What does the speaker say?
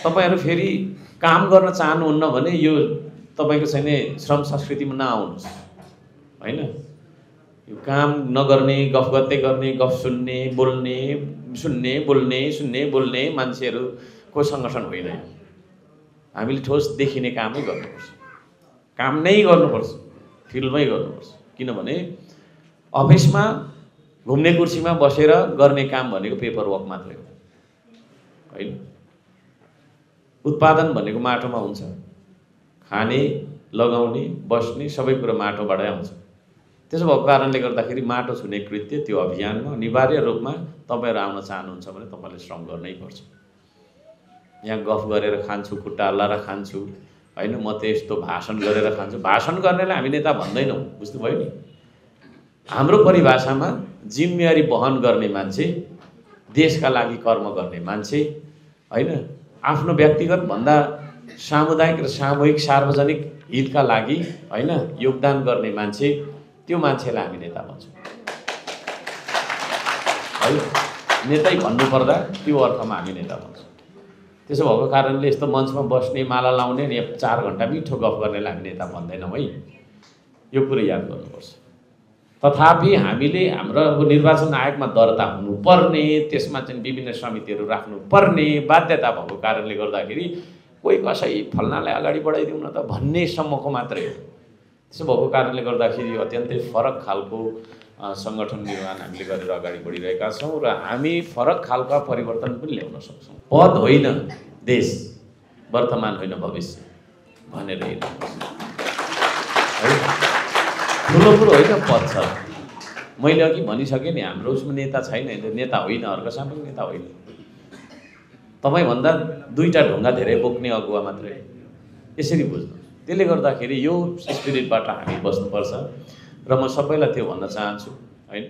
तपाईहरु फेरि काम गर्न चाहनुहुन्न भने यो तपाईको चाहिँ श्रम संस्कृतिमा नआउनुस् हैन। यो काम नगर्ने, गफ गर्दै गर्ने, गफ सुन्ने, बोल्ने, सुन्ने बोल्ने मान्छेहरुको संगठन होइन। हामीले ठोस देखिने कामै गर्नुपर्छ। काम नै गर्नुपर्छ, फिल्डमै गर्नुपर्छ। किनभने अफिसमा घुम्ने कुर्सीमा बसेर गर्ने काम भनेको पेपर वर्क मात्रै हो हैन। उत्पादन भनेको माटोमा हुन्छ। खाने, लगाउने, बस्ने सबै कुरा माटोबाटै आउँछ। त्यसो भएको कारणले गर्दाखेरि माटो छुने कृत्य त्यो अभियानमा अनिवार्य रूपमा तपाईहरु आउन चाहनुहुन्छ भने तपाईले श्रम गर्नै पर्छ। यहाँ गफ गरेर खान्छु, खुट्टा हल्लाएर खान्छु हैन, म त यस्तो भाषण गरेर खान्छु। भाषण गर्नेलाई हामी नेता भन्दैनौं, बुझ्नुभयो नि। हाम्रो परिभाषामा जिम्मेवारी वहन गर्ने मान्छे, देशका लागि कर्म गर्ने मान्छे हैन, आफ्नो व्यक्तिगत भन्दा सामुदायिक र सामूहिक सार्वजनिक हितका लागि हैन योगदान गर्ने मान्छे, त्यो मान्छेलाई हामी नेता भन्छौं। है नेतै भन्नु पर्दा त्यो अर्थमा हामी नेता भन्छौं। त्यसो भएको कारणले यस्तो मञ्चमा बस्ने, माला लाउने अनि 4 घण्टा मिठो गफ गर्नेलाई हामी नेता भन्दैनौं है। यो कुरा याद गर्नुपर्छ। तथापि हामीले हाम्रो निर्वाचन आयोगमा दर्ता हुनुपर्ने, त्यसमा चाहिँ विभिन्न समितिहरू राख्नुपर्ने बाध्यता भएको कारणले गर्दाखेरि कोही कसै फल्नालाई अगाडि बढाइदिउँ न त भन्ने सम्मको मात्रै हो। त्यसो भएको कारणले गर्दाखेरि अत्यन्तै फरक खालको संगठन निर्माण हामीले गरेर अगाडि बढिरहेका छौं र हामी फरक खालका परिवर्तन पनि ल्याउन सक्छौं। पद होइन देश, वर्तमान होइन भविष्य भनेर ठुलो कुरो होइन पद छ। मैले अघि भनिसकेँ नि, हाम्रो उसमा नेता छैन, नेता होइन, अर्कसा पनि नेता होइन। तपाईभन्दा 2टा ढुङ्गा धेरै बोक्ने अगुवा मात्रै, यसरी बुझ्नु। त्यसले गर्दाखेरि यो स्पिरिटबाट हामी बस्नुपर्छ र म सबैलाई त्यो भन्न चाहन्छु हैन।